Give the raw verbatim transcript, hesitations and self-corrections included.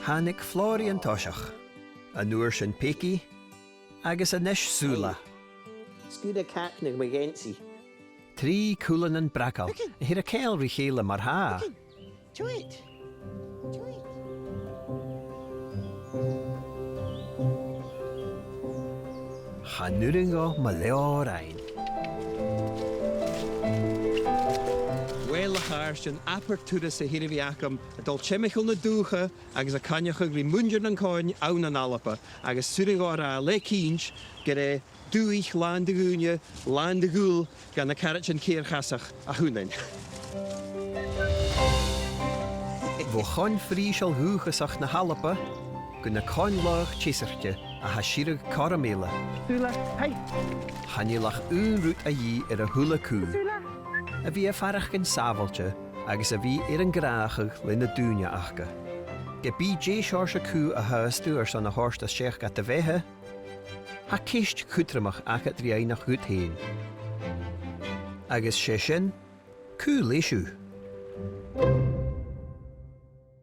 Thàinig Flòraidh an toiseach, an uair sin Peigi, agus a-nis Sula. Sguir a' chaic nam geansaidh. Trì cuileanan bragail, a tha air a ceangal ri chèile mar-thà. Tuit! Tuit! Chan urrainn dhomh mo leabhar fhaighinn. Uill, a chàirdean, abair turas a th' air a bhith agam a' dol timcheall na dùthcha agus a' coinneachadh ri muinntir nan Coin ann an Alba, agus 's urrainn dhomh a ràdh le cinnt gur e dùthaich làn de dhaoine, làn de dh'fhuil, dha na caraidean cearr-chasach a th' annainn. Bho choin phrìseil dhùthchasach na h-Alba gu na coin laghach teasairce a tha a' sireadh cothrom eile. Sula, hey! Chan eil ach aon rud a dhìth air a h-uile cù. Sula! A bhith a' faireachdainn sàbhailte agus a bhith air an gràdhachadh le na daoine aca. Ge bith dè seòrsa cù a tha thusa airson a thoirt a-steach dha do bheatha, tha ceist chudromach agad ri fhaighneachd dhut fhèin. Agus 's e sin, cù leis thu.